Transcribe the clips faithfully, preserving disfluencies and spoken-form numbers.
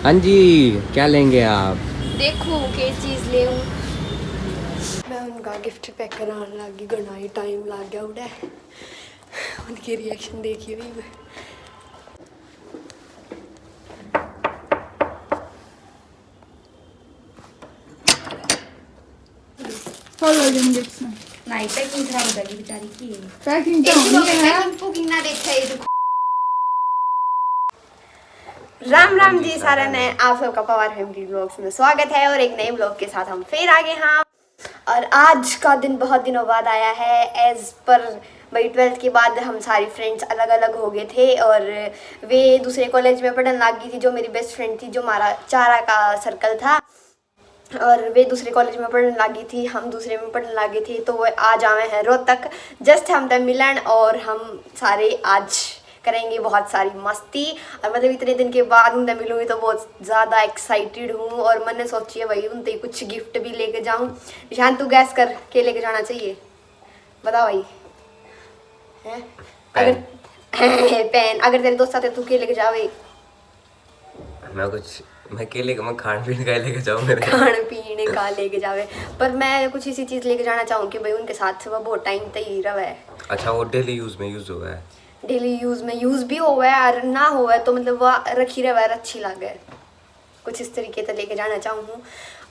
हाँ जी, क्या लेंगे आप? देखूं के चीज लेऊं। मैं उनका गिफ्ट पैक कराने लग गई, घणा ही टाइम लग गया उड़े। उनके रिएक्शन देखी हुई मैं। फॉलो जन गिफ्ट्स में। नहीं, पैकिंग खराब हो जाएगी बेचारी की। पैकिंग तो एक होनी लोग है। पैकिंग कुकिंग ना देखे, ये देखो। राम राम जी सारा ने, आप सबका पवार फैमिली व्लॉग्स में स्वागत है और एक नए व्लॉग के साथ हम फिर आ गए हैं। और आज का दिन बहुत दिनों बाद आया है। एज पर भाई ट्वेल्थ के बाद हम सारी फ्रेंड्स अलग अलग हो गए थे और वे दूसरे कॉलेज में पढ़ने लग गई थी। जो मेरी बेस्ट फ्रेंड थी, जो हमारा चारा का सर्कल था, और वे दूसरे कॉलेज में पढ़ने लगी थी, हम दूसरे में पढ़ने लगे थे, तो वो आज आवे हैं रोहतक। जस्ट हम तक मिलन और हम सारे आज करेंगे बहुत सारी मस्ती। और मतलब इतने दिन के बाद उनसे मिलूंगी तो बहुत ज़्यादा एक्साइटेड हूँ। और मैंने सोची है भाई उनसे कुछ गिफ्ट भी लेके जाऊँ। निशान, तू गैस कर के लेके जाना चाहिए, बता भाई। हैं? अगर पेन। पेन, अगर तेरे दोस्त आते तू के लेके जावे? मैं कुछ, मैं के लेके, मैं खान पीन का ही लेके जाऊँ मेरे। खान पीने का लेके जावे। पर मैं कुछ इसी चीज लेके जाना चाहूँ कि भाई उनके साथ से वो बहुत टाइम तक ही रहे। अच्छा, वो डेली यूज में यूज हुआ है? डेली यूज में यूज भी हुआ है और ना हुआ है तो मतलब वो रखी रहे और अच्छी लगे। कुछ इस तरीके से लेके जाना चाहूँ हूँ।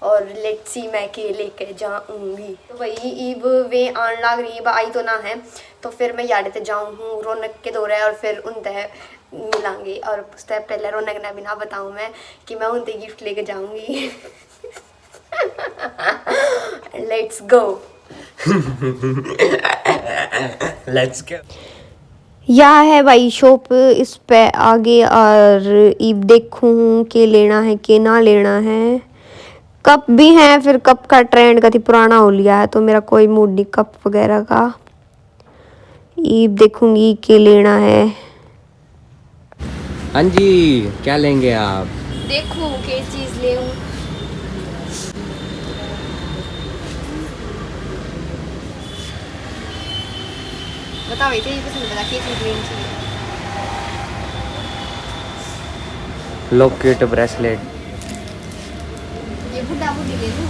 और लेट्स सी मैं के लेके जाऊँगी। तो भाई इब वे आन लाग रही है, आई तो ना है, तो फिर मैं याडे ते जाऊँ हूँ रौनक के दौरे और फिर उनते मिलांगे। और उससे पहले रौनक ने भी ना बताऊँ मैं कि मैं उनते गिफ्ट लेके जाऊँगी। Let's go. Let's go. या है भाई शॉप, इस पे आगे और इब देखूँ के लेना है, के ना लेना है। कप भी हैं, फिर कप का ट्रेंड कति पुराना हो लिया है, तो मेरा कोई मूड नहीं कप वगैरह का। इब देखूंगी के लेना है। हाँ जी, क्या लेंगे आप? देखूं के चीज लेऊं। बताओ, ये तो ये पसंद बता, के चीज लेनी चाहिए? Locket, bracelet. ये बुढ़ा बुढ़ी ले लूं।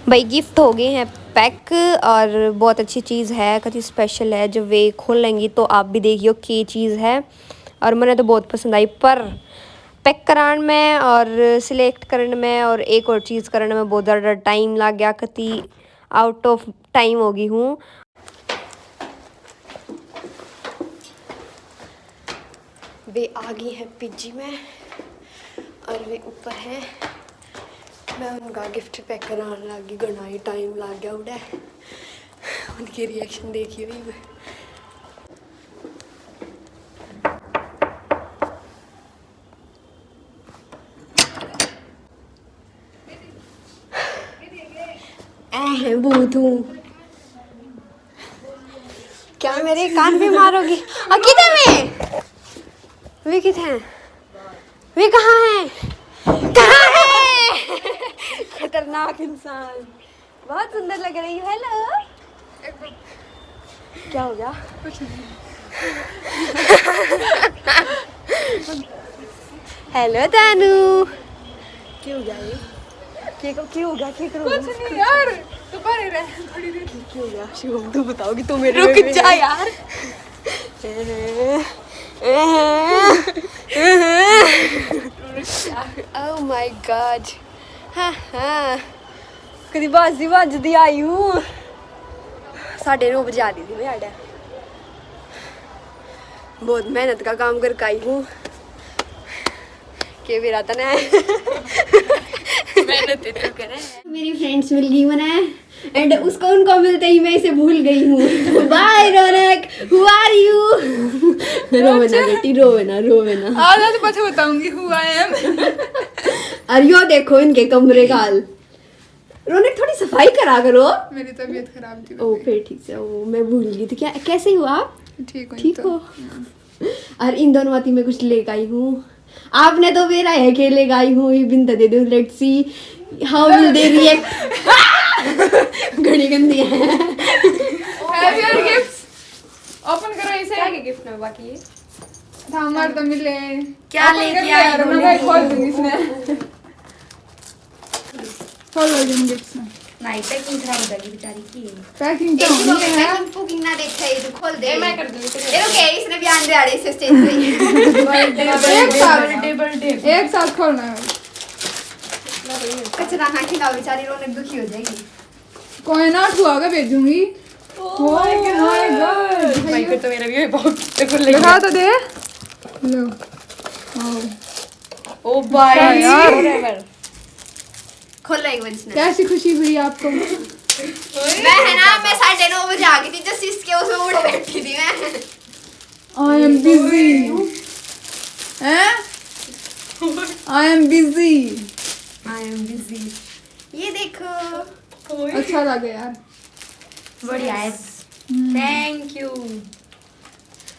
भाई गिफ्ट हो गए हैं पैक और बहुत अच्छी चीज़ है, कति स्पेशल है। जब वे खोलेंगी तो आप भी देखियो के चीज़ है। और मैंने तो बहुत पसंद आई, पर पैक करान में और सिलेक्ट करने में और एक और चीज़ करने में बहुत ज़्यादा टाइम लग गया, कति आउट ऑफ टाइम हो गई हूँ। वे आ गई हैं पीजी में और वे ऊपर हैं। मैं उनका गिफ्ट पैक करान लग गई, घणा ही टाइम लग गया उड़े। उनकी रिएक्शन देखी हुई मैं। ऐ है भूत हूँ। क्या मेरे कान पे मारोगी? आ, किधर में? वे किथे हैं? वे कहाँ हैं? कहाँ हैं? खतरनाक इंसान। बहुत सुंदर लग रही हो। हेलो। क्या हो गया? कुछ नहीं। हेलो तानू। क्या हो गया ये? क्या, क्या हो गया? क्या करो? कुछ नहीं यार, तू परे रह थोड़ी देर। क्या हो गया शिवम, तू बताओगी तो मेरे रुक में जा है। यार। Oh my God। हाँ, हाँ। कदी बाजी बाजदी आई हूँ। साढ़े नौ बजे आ गई थी मैं आड़े। बहुत मेहनत का काम करके आई हूँ। के बेरा तने मेहनत तो करे। मेरी फ्रेंड्स मिल गई मने, एंड उसको, उनको मिलते ही मैं इसे भूल गई हूँ। बाय रौनक, who are you? रोवे ना बेटी, रोवे ना, रोवे ना। आ जा तो पाछे बताऊंगी who I am। और यो देखो इनके कमरे का हाल। रौनक, थोड़ी सफाई करा करो। मेरी तबीयत खराब थी ओ बेबे। फिर ठीक से, ओ मैं भूल गई थी। क्या, कैसे हो आप? ठीक हो? ठीक तो हो? हाँ। और इन दोनों आती मैं कुछ लेकर आई हूँ। आपने तो बेरा है के लेकर आई हूँ, ये बिंदा दे दो, let's see how will they react। बड़ी गंदी है। Have your gifts। Open करो इसे। क्या के गिफ्ट में बाकी है? था हमारे तो मिले। क्या लेके आई यार, मैं खोल दूंगी इसने। खोल लो जिन गिफ्ट्स में। नहीं, पैकिंग खराब हो जाएगी बेचारी की। पैकिंग तो होनी है। पैकिंग पुकिंग ना देखे, ये तो खोल दे। मैं कर दूंगी। ये रुके, इसने भी आंदे आड़े से स्टेज पे। एक साथ, बर्थडे, बर्थडे। एक साथ खोलना है। कचरा ना खिलाओ, बेचारी रौनक दुखी हो जाएगी। कोई ना, ठुआ के भेजूंगी। Oh my God। भाई, फिर तो मेरा भी बहुत, देखो, लग दिखा गया। तो दे। लो। Wow। ओ भाई। यार। खोलो एक बार इसने। कैसी खुशी हुई आपको? मैं है ना, मैं साढ़े नौ बजे आ गई थी, जस्ट इसके उसमें उड़े बैठी थी मैं। I am busy। हैं? I am busy। I am busy। ये देखो। अच्छा लगे यार। बढ़िया है। हम्म। Thank you।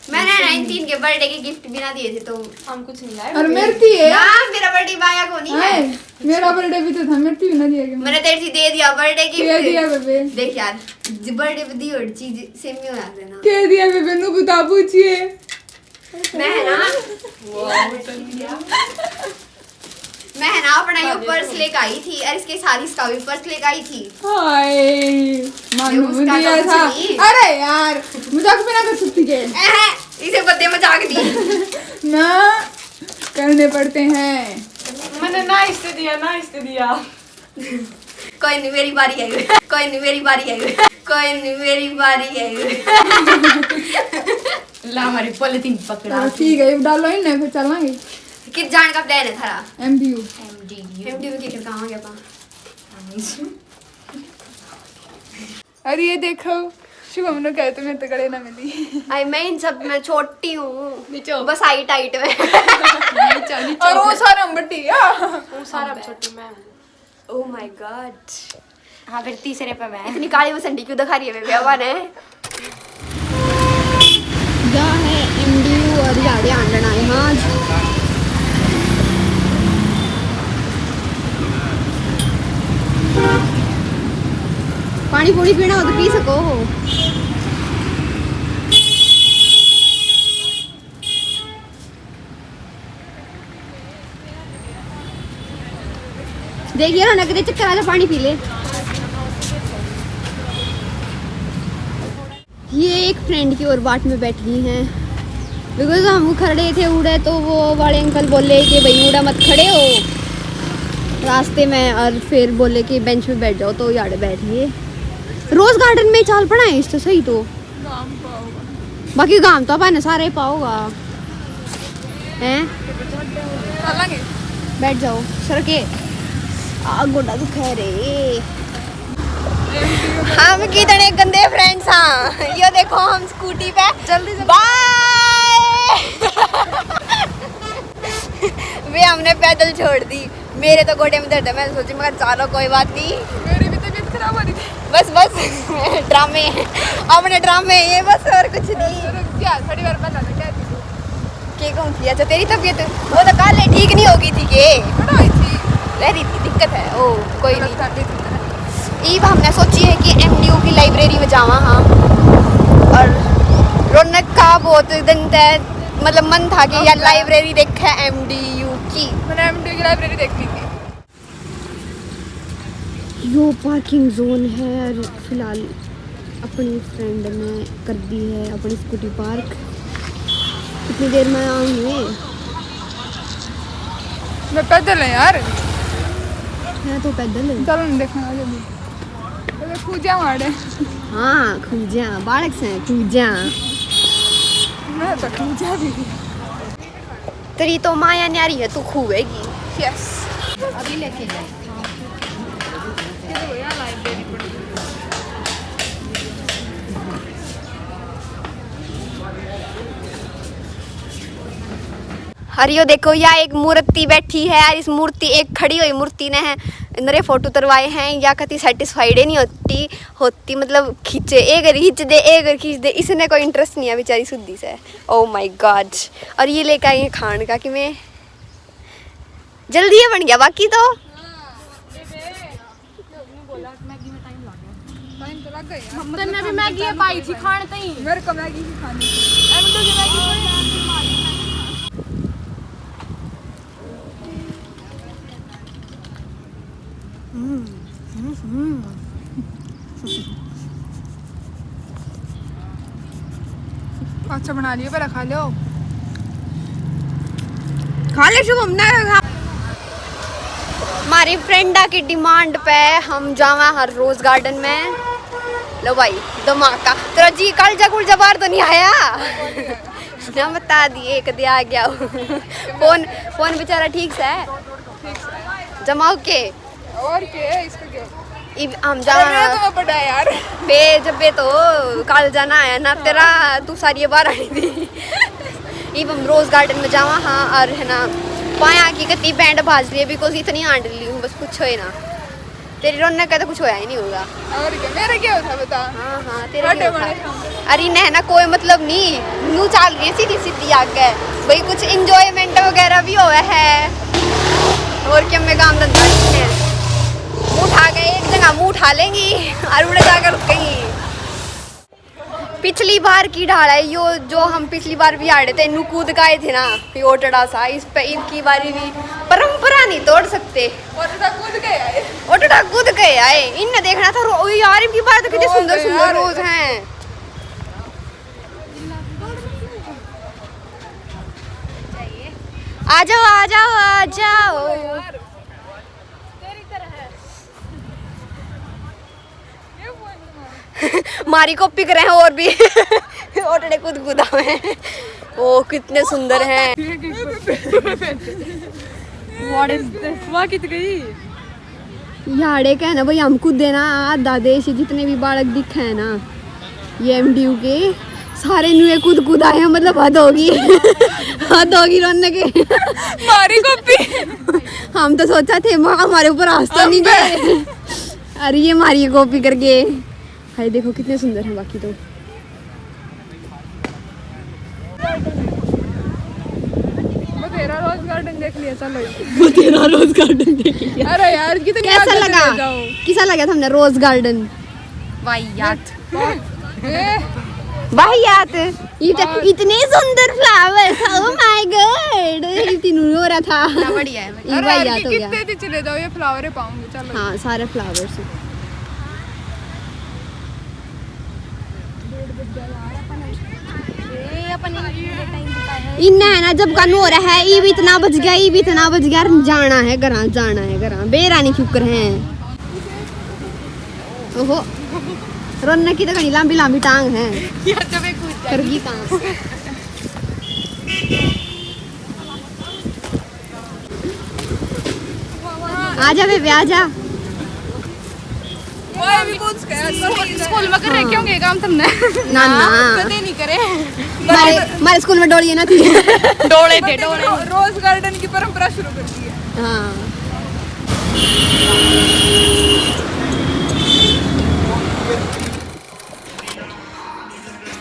मैंने नाइनटीन के बर्थडे के गिफ्ट भी ना दिए थे तो। हम कुछ नहीं लाए। और मेरे थी है। ना, मेरा बर्थडे आया को नहीं है। हाय, मेरा बर्थडे भी तो था, मेरे थी भी ना दिया गया। मैंने तेरे से दे दिया बर्थडे गिफ्ट। दे दिया बेबे। देख यार, बर्थडे पे दी और चीज सेम ही हो जाते ना। दे दिया बेबे, नु बता पूछिए। मैं है ना। मैं है ना अपना ये पर्स लेकर आई थी और इसके साथ इसका भी पर्स लेकर आई थी। हाय, मानू ये उसका दिया तो कुछ था। नहीं। अरे यार, मजाक भी ना कर सकती के। एहे, इसे बदे मजाक दी। ना, करने पड़ते हैं। मैंने ना इससे दिया, ना इससे दिया। कोई नहीं, मेरी बारी आई। कोई नहीं, मेरी बारी आई। कोई नहीं, मेरी बारी आई। ला, हमारी पॉलीथीन पकड़ा। चलो, ठीक है, डालो इन्हें, फिर चलांगे। कित जान का प्लान है थारा? एमडीयू। एमडीयू। एमडीयू की कहाँ गया पा? अरे ये देखो, शुभम ने कहे तो मेरे तो गले ना मिली। आई, मैं इन सब में छोटी हूँ। नीचे हो। बस हाइट, हाइट में। नीचे, नीचे और हो। वो सारा हम बट्टी, हाँ। वो सारा हम छोटी मैं हूँ। Oh my God। हाँ, फिर तीसरे पे मैं। इतनी काली मसंडी क्यों दिखा रही है बेबे हवा ने? जा है एमडीयू और झाड़े आंदना है। हाँ जी। पानी पूरी पीना हो तो पी सको हो। देखिए ना, नगदे चक्कर आ जा, पानी पी ले। ये एक फ्रेंड की और बाट में बैठ गई हैं, बिकॉज हम खड़े थे उड़े, तो वो वाले अंकल बोले कि भाई उड़ा मत खड़े हो रास्ते में, और फिर बोले कि बेंच पे बैठ जाओ, तो यार बैठ गए। रोज गार्डन में चाल पड़ा है इस तो सही तो। बाकी गाम तो अपन सारे पाओगा। हैं? चलांगे। बैठ जाओ, सर के। आ, गोडा दुखे रे। हम कितने गंदे फ्रेंड्स हाँ। ये देखो, हम स्कूटी पे। जल्दी, जल्दी। बाय। वे हमने पैदल छोड़ दी। मेरे तो गोडे में दर्द है, मैंने सोची, मगर चलो, कोई बात नहीं। मेरी भी तबीयत खराब हो रही थी। बस, बस। ड्रामे। अपने ड्रामे ये, बस, और कुछ नहीं। रुक जा, थोड़ी बार पहले तो क्या थी? के कौन थी? अच्छा, तेरी तबीयत, वो तो कल ठीक नहीं होगी थी के? बड़ा हुई थी। रह रही थी, दिक्कत है। ओ, कोई नहीं। गलत कर दी थी मैंने। ईब हमने सोची है कि एमडीयू की लाइब्रेरी में जावा हाँ। और रौनक का बहुत दिन तक मतलब मन था कि यार लाइब्रेरी देखे एमडीयू की। मैंने एमडीयू की लाइब्रेरी देखनी थी। यो पार्किंग जोन है और फिलहाल अपनी फ्रेंड ने कर दी है अपनी स्कूटी पार्क। कितनी देर में आऊंगी? मैं पैदल है यार। मैं तो पैदल है। चलो ना, देखना जल्दी। अरे, खूजा मारे। हाँ, खूजा, बालक से खूजा। मैं तो खूजा भी। तेरी तो माया न्यारी है, तू खूएगी। यस। अभी लेके जाए। अरे यो देखो, या एक मूर्ति बैठी है और इस मूर्ति, एक खड़ी हुई मूर्ति ने है, नरे फोटो उतरवाए हैं। या कति सेटिस्फाइड ही नहीं होती, होती मतलब खींचे, एक बार खींच दे, एक बार खींच दे, इसने कोई इंटरेस्ट नहीं है बेचारी सुद्धी से। Oh my God। और ये लेकर आई है खान का कि मैं जल्दी ये बन गया, बाकी तो। हाँ, बेबे, न्यू बोला कि मैगी में टाइम लग गया। तन्ने भी मैगी ये पाई थी खान तई। मेरे को मैगी ही खानी थी। हम्म, हम्म, हम्म। अच्छा बना लियो, पहले खा लो। खा ले शुभम, ना खा। हमारी फ्रेंडा की डिमांड पे हम जावा हर रोज गार्डन में। लो भाई, धमाका। तेरा जी कल जगुल जबार तो नहीं आया? ना बता दिए, कदे आ गया हो। फोन, फोन बेचारा ठीक से है? जमा ओके। और क्या है, इसको क्या? इब हम अरे, जावा। मेरा तो वो बड़ा है यार। बे, जब बे तो काल जाना है ना तेरा, तू सारी ये बाहर आनी थी। इब हम रोज गार्डन में जावा, हाँ, और है ना, पाया की कती बैंड बाज लिए, बिकॉज इतनी आंड ली हूँ, बस पूछो ही ना। तेरी रौनक का तो कुछ होया ही नहीं होगा। और क्या, मेरा क्या होता बता? हाँ, हाँ, तेरा फाटे क्या होता? बड़े हम। अरे नहीं ना, कोई मतलब नहीं, नू चाल रही है सीधी सीधी आगे। भाई कुछ एंजॉयमेंट वगैरह भी होया है। और क्या, मैं काम धंधा नहीं है। मुंह उठा के एक जगह मुंह उठा लेंगी और उड़े जाकर रुकेंगी। पिछली बार की ढाल है यो, जो हम पिछली बार भी आड़े थे, नू कूद के आए थे ना, ये ओटड़ा सा, इस पे इनकी बारी भी परंपरा नहीं तोड़ सकते। ओटड़ा कूद के आए। ओटड़ा कूद के आए, इनने देखना था, रो-, ओ यार, इनकी बार तो कितने रोज सुंदर है सुंदर यार। रोज हैं। आ जाओ, आ जाओ, आ जाओ। तेरी तरह है। मारी कॉपी करे हैं और भी। ओटड़े कूद कूदा हैं। ओ, कितने सुंदर हैं। What is this? वाह, कित गई? याड़े कहना भाई, हम कूदे ना, आधा देश जितने भी बालक दिखे हैं ना, ये एमडीयू के, सारे नुए कूद कूद आए हैं, मतलब हद होगी। हद होगी रोने के। मारी कॉपी। हम तो सोचा थे, माँ हमारे ऊपर हंस तो नहीं गए। अरे ये मारी कॉपी करके। हाय, देखो कितने सुंदर हैं बाकी तो। बथेरा रोज गार्डन देख लिया, चलो। बथेरा रोज गार्डन देख लिया। अरे यार, कितनी कैसा आगे लगा? चले जाओ। किसा लगा थमने रोज गार्डन? वाहियात। ए, वाहियात। इत-, और इतने सुंदर फ्लावर्स, oh my God, इतनी हो रहा था। ना, बढ़िया है, बढ़िया। ये अरे यार, वाहियात हो गया। कितने भी चले जाओ, ये फ्लावर ही पाऊंगी, चलो। हाँ, सारे फ्लावर्स हैं। इन्ना है ना, जब कानू हो रहा है, ये भी इतना बज गया, ये भी इतना बज गया, जाना है घरां, जाना है घरां, बेरा नहीं क्यों कर हैं। ओहो, रोने की तो घणी लंबी लंबी टांग है। यार, जब एक कूद जाए। कर गई टांग। आ जा बेबे, आ जा। ओए, भी कूद के, स्कूल में करे क्यों गए काम तुमने? ना, ना। कदे नहीं करे। हमारे, हमारे स्कूल में डोलिए ना थी। डोले थे, डोले। रो-, रोज गार्डन की परंपरा शुरू कर दी है। हाँ।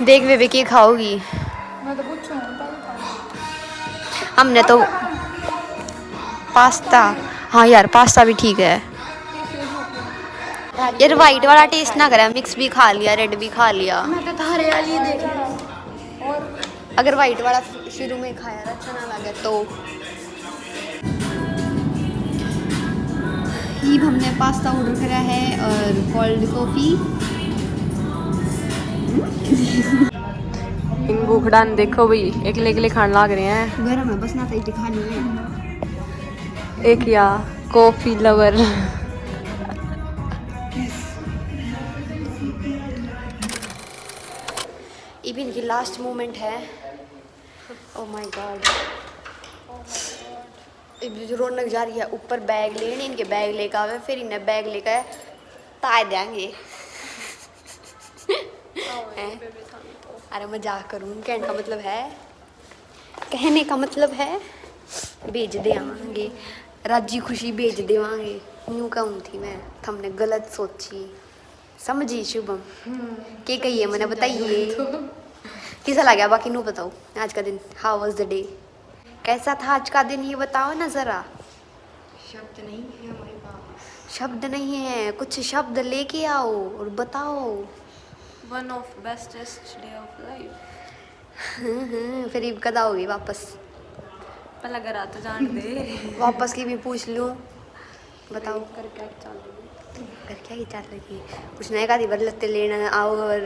देख बेबे, के खाओगी? मैं तो पूछूं, पता नहीं खाऊंगी। हमने तो पास्ता पास्ता। हाँ यार, पास्ता भी ठीक है। यार, वाइट वाला टेस्ट ना करे, मिक्स भी खा लिया, रेड भी खा लिया। मैं तो थारे वाली देख रही हूँ। अगर वाइट वाला शुरू में खाया और अच्छा ना लगे तो। ईब हमने पास्ता ऑर्डर करा है और कोल्ड कॉफी। इन भूखड़ा ने देखो भाई, एकले एकले खान लाग रहे हैं। गरम है, बस ना तो दिखा नहीं। एक या कॉफी लवर। इब इनकी लास्ट मोमेंट है। Oh my God। इब जो रौनक जा रही है ऊपर बैग लेने, इनके बैग लेकर आवे, फिर इन्हें बैग लेकर ताय देंगे। हैं? अरे मजाक करूँ, कहने का मतलब है, कहने का मतलब है भेज देवांगे, राजी खुशी भेज देवांगे। न्यू कहूँ थी मैं, थमने गलत सोची, समझी शुभम? के कहिए मैंने, बताइए। किसा लगा बाकी नू बताओ आज का दिन, how was the day? कैसा था आज का दिन, ये बताओ ना जरा। शब्द नहीं है हमारे पास। शब्द नहीं है, कुछ शब्द लेके आओ और बताओ। One of bestest day of life. हम्म, हम्म, फिर इब कदा होगी वापस? पहला घर आ तो जान दे। वापस की भी पूछ लूँ, बताओ। कर क्या चल रही? कर क्या की चल रही? कुछ नया का दी बदलते लेना आओ और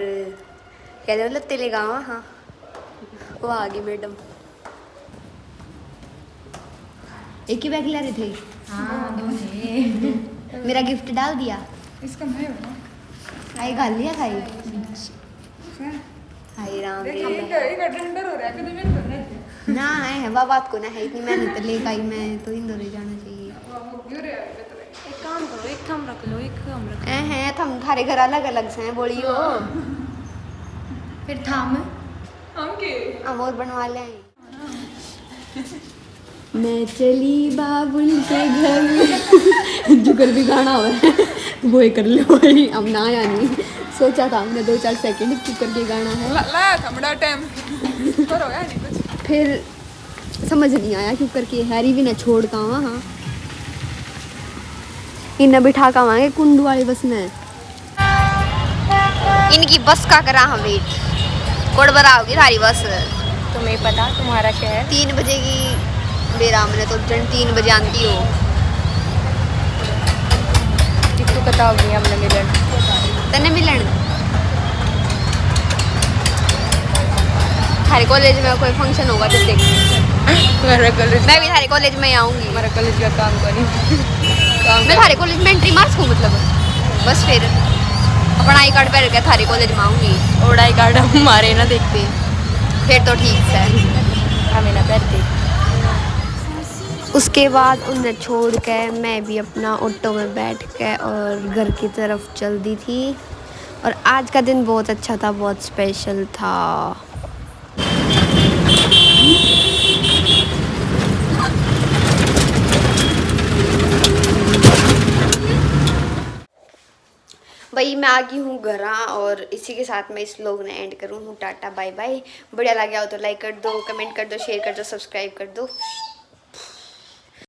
क्या दे लत्ते लेगा? हाँ, हाँ, वो आ गई मैडम। एक ही बैग ला रहे थे। हाँ, दो है। मेरा गिफ्ट डाल दिया। इसका मैं होगा। आई घाल लिया खाई। अच्छा। हाय राम रे। एक एक डंडर हो रहा है, कभी मैंने करना है। ना है, वह बात को ना है, इतनी मेहनत लेके आई मैं, तो इंदौर ही जाना चाहिए। वो क्यों रे आगे तो? एक काम करो, एक थम रख लो, एक हम रख ए है, थम थारे घर अलग अलग से हैं, बोलियो। फिर थाम हम के? हम और बनवा ले आए। मैं चली बाबुल के घर। जुकर भी गाना हो रहा है, वो ही कर लो भाई, हम ना आया नहीं। सोचा था हमने दो चार सेकंड जुकर के गाना है। ला, लाया था बड़ा टाइम, पर होया नहीं कुछ। फिर समझ नहीं आया क्यों करके हैरी भी ना छोड़ का वहाँ। इन्हें बिठा का आवांगे कुंडू वाली बस में। इनकी बस का करा हम वेट। कोड बरा होगी थारी बस। तुम्हें पता तुम्हारा शहर। तीन बजे की बेरा, हमने तो जन तीन बजे आंदी हो। कितु पता होगी हमने मिलन। तने मिलन थारे कॉलेज में कोई फंक्शन होगा तो देख। मेरा कॉलेज मैं भी थारे कॉलेज में ही आऊंगी। मेरा कॉलेज का काम करी। मैं थारे कॉलेज में एंट्री मार सकूँ मतलब? बस फिर अपना आई कार्ड पहन के थारे कॉलेज में आऊंगी। और आई कार्ड हमारे ना देखते। फिर तो ठीक है। हमें ना पहनते। उसके बाद उन्हें छोड़ के मैं भी अपना ऑटो में बैठ के और घर की तरफ चल दी थी। और आज का दिन बहुत अच्छा था, बहुत स्पेशल था। भाई मैं आ गई हूँ घर, और इसी के साथ मैं इस व्लॉग ने एंड करूँ हूँ। Tata bye bye. बढ़िया लगे हो तो लाइक कर दो, कमेंट कर दो, शेयर कर दो, सब्सक्राइब कर दो।